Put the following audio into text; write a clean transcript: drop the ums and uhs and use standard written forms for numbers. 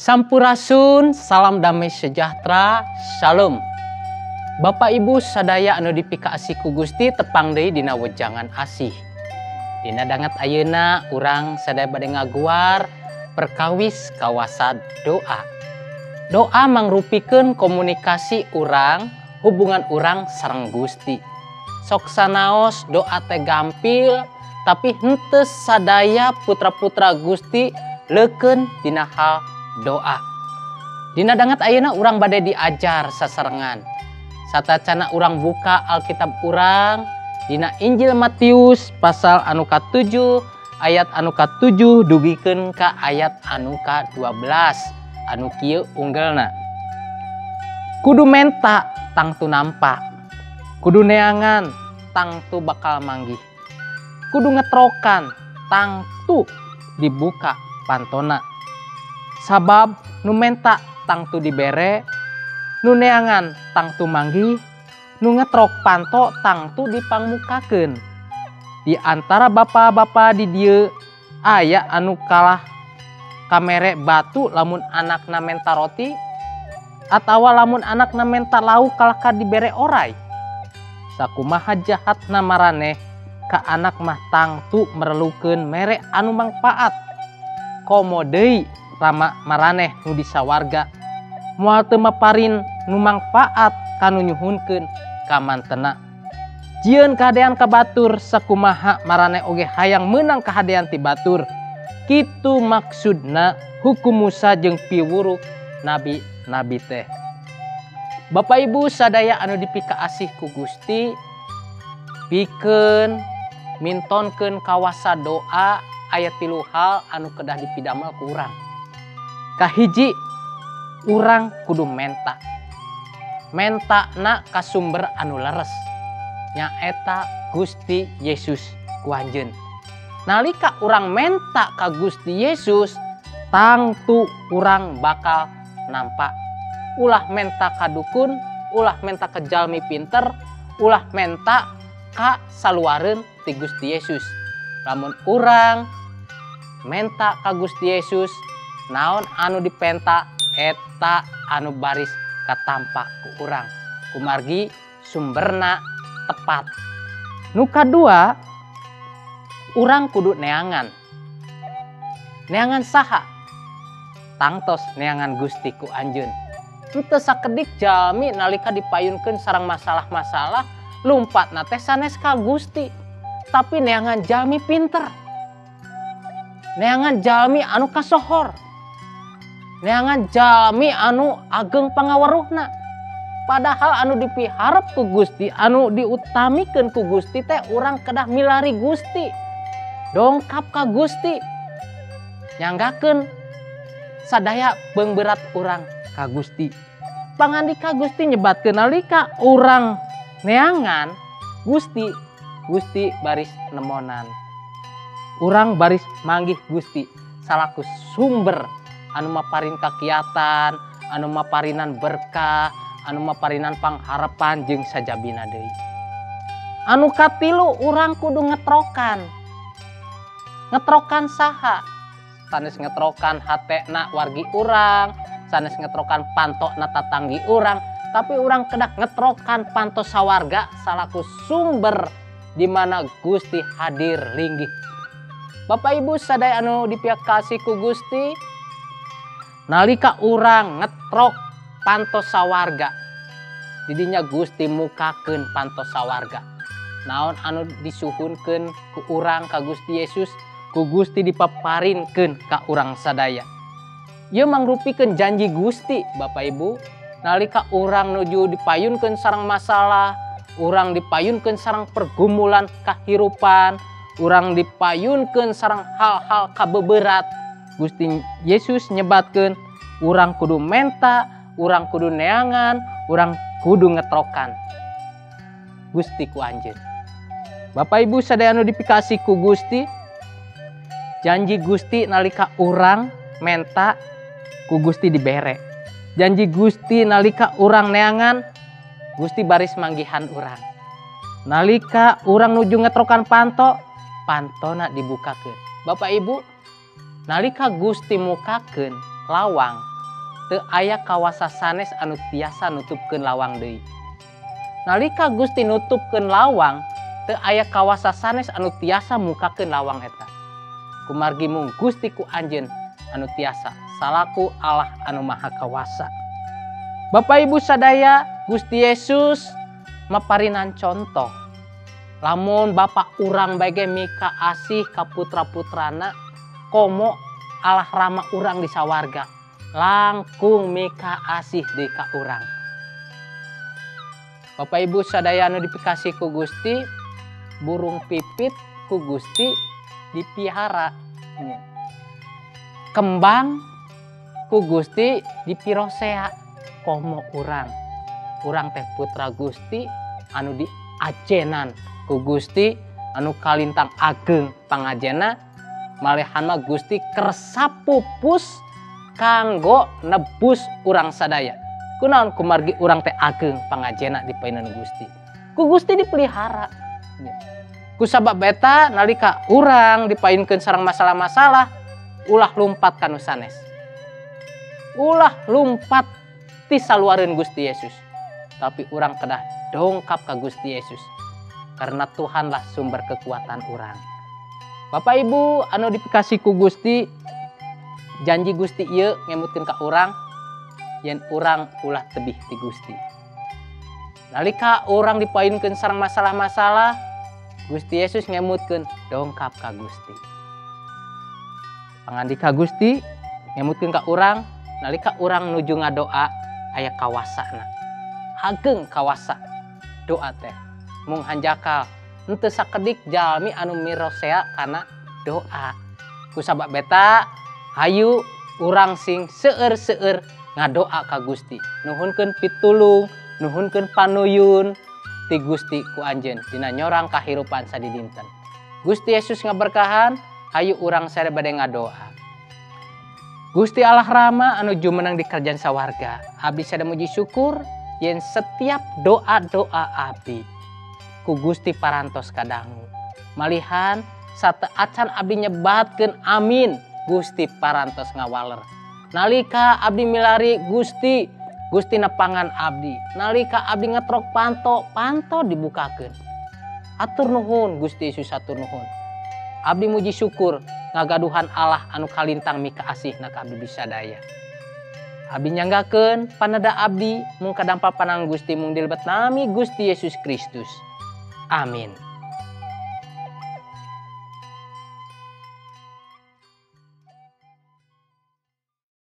Sampurasun, salam damai sejahtera, shalom. Bapak Ibu sadaya anu dipikaasih ku Gusti tepang deui dina wejangan asih. Dina danget ayeuna urang sadaya bade ngaguar perkawis kawasa doa. Doa mangrupikeun komunikasi urang, hubungan urang sareng Gusti. Sok sanaos doa teh gampil, tapi henteu sadaya putra-putra Gusti leukeun dina hal doa. Dina danget ayeuna urang bade diajar sasarengan. Satacana urang buka Alkitab urang dina Injil Matius pasal anu ka-7 ayat anu ka-7 dugikeun ka ayat anu ka-12 anu kieu unggelna. Kudu menta tangtu nampa, kudu neangan tangtu bakal manggih, kudu ngetrokan tangtu dibuka pantona. Sabab nu menta tangtu dibere, nu neangan tangtu manggih, nu ngetrok panto tangtu dipangmukakeun. Di antara bapa-bapa di dieu aya anu kalah kamere batu lamun anakna menta roti, atawa lamun anakna menta lauk kalah ka dibere orai. Sakumaha jahatna maraneh ka anak mah tangtu merlukeun mere anu mangpaat. Komo deui rama maraneh nu di sawarga moal teu maparin nu mangpaat kanu nyuhunkeun ka mantena. Jieun kahadean ka batur sakumaha maraneh oge hayang meunang kahadean ti batur. Kitu maksudna hukum Musa jeung piwuruk nabi-nabi teh. Bapak Ibu sadaya anu dipikaasih ku Gusti, pikeun mintonkeun kawasa doa aya 3 hal anu kedah dipidamel ku urang. Kahiji, urang kudu menta. Mentana ka sumber anu leres, nyaeta Gusti Yesus ku anjeun. Nalika urang menta ka Gusti Yesus, tangtu urang bakal nampak. Ulah menta ka dukun, ulah menta ka jalmi pinter, ulah menta ka saluareun ti Gusti Yesus. Lamun urang menta ka Gusti Yesus, naon anu dipenta eta anu baris katampa ku urang. Kumargi sumberna tepat. Nu kadua, urang kudu neangan. Neangan saha? Tangtos neangan Gusti ku anjeun. Henteu sakedik jalmi nalika dipayunkeun sareng masalah-masalah, lumpatna teh sanes ka Gusti. Tapi neangan jalmi pinter. Neangan jalmi anu kasohor. Neangan jalmi anu ageng pangaweruhna. Padahal anu dipiharep ku Gusti, anu diutamikeun ku Gusti teh urang kedah milari Gusti. Dongkap ka Gusti. Nyanggakeun sadaya beungberat urang ka Gusti. Pangandika Gusti nyebatkeun nalika urang neangan Gusti, Gusti baris nemonan. Urang baris manggih Gusti salaku sumber anu maparin kakiatan, anu maparinan berkah, anu maparinan pangharapan jeung sajabina deui. Anu katilu, urang kudu ngetrokan. Ngetrokan saha? Sanes ngetrokan hatena wargi urang, sanes ngetrokan pantokna tatanggi urang, tapi urang kedah ngetrokan panto sawarga salaku sumber di mana Gusti hadir linggih. Bapak Ibu sadaya anu dipikasih ku Gusti, nalika urang ngetrok panto sawarga, didinya Gusti mukakeun panto sawarga. Naon anu disuhunkeun ku urang ka Gusti Yesus, ku Gusti dipaparinkeun ka urang sadaya. Ieu mangrupikeun janji Gusti, Bapak Ibu. Nalika urang nuju dipayunkeun sareng masalah, urang dipayunkeun sareng pergumulan kahirupan, urang dipayunkeun sareng hal-hal kabeberat, Gusti Yesus nyebatkeun urang kudu menta, urang kudu neangan, urang kudu ngetrokan Gusti ku anjeun. Bapak Ibu sadaya anu dipikasih ku Gusti, janji Gusti nalika urang menta ku Gusti dibere. Janji Gusti nalika urang neangan, Gusti baris manggihan urang. Nalika urang nuju ngetrokan panto, pantona dibukakeun. Bapak Ibu, nalika Gusti mukakeun lawang, Teu aya kawasa sanes anu tiasa nutupkeun lawang deui. Nalika Gusti nutupkeun lawang, teu aya kawasa sanes anu tiasa mukakeun lawang eta. Kumargi mung Gusti ku anjeun anu tiasa salaku Allah anu Maha Kawasa. Bapak Ibu sadaya, Gusti Yesus maparinan contoh. Lamun bapak urang bae ge mika asih ka putra-putrana, komo Allah Rama urang di sawarga langkung mika asih deui ka urang. Bapak Ibu sadaya anu dipikasih ku Gusti, burung pipit ku Gusti dipihara. Kembang ku Gusti dipirosea. Komo urang. Urang teh putra Gusti anu diajenan ku Gusti anu kalintang ageng pangajena, malehan mah Gusti kersa pupus kanggo nebus urang sadaya. Kunaon? Kumargi urang teh ageng pangajena di painan Gusti. Ku Gusti dipelihara. Ku sabab eta nalika urang dipainkeun sareng masalah-masalah, ulah lumpat ka nu sanes. Ulah lumpat ti saluareun Gusti Yesus. Tapi urang kedah dongkap ka Gusti Yesus. Karena Tuhanlah sumber kekuatan urang. Bapak Ibu anu dipikasih ku Gusti, janji Gusti ieu ngemutkeun ka urang yen urang ulah tebih ti Gusti. Nalika urang dipainkeun sareng masalah-masalah, Gusti Yesus ngemutkeun dongkap ka Gusti. Pangandika Gusti ngemutkeun ka urang nalika urang nuju ngadoa aya kawasana. Ageng kawasa doa teh. Mung hanjakal henteu sakedik jalmi anu mirosea kana doa. Ku sabab beta hayu urang sing seueur-seueur ngadoa ka Gusti. Nuhunkeun pitulung, nuhunkeun panuyun ti Gusti ku anjeun dina nyorang kahirupan sadidinten. Gusti Yesus ngaberkahan, hayu urang sadaya bade ngadoa. Gusti Allah Rama anu jumeneng di kerajaan sawarga, abdi sada muji syukur yen setiap doa-doa abdi ku Gusti parantos kadangu. Malihan sate acan abdi nyebatkeun amin, Gusti parantos ngawaler. Nalika abdi milari Gusti, Gusti nepangan abdi. Nalika abdi ngetrok panto, panto dibukakeun. Atur nuhun Gusti Yesus, atur nuhun. Abdi muji syukur ngagaduhan Allah anu kalintang mika asih na ka abdi bisa daya. Abdi nyanggakeun panada abdi mung kadampal panang Gusti mung dilebet nami Gusti Yesus Kristus. Amin.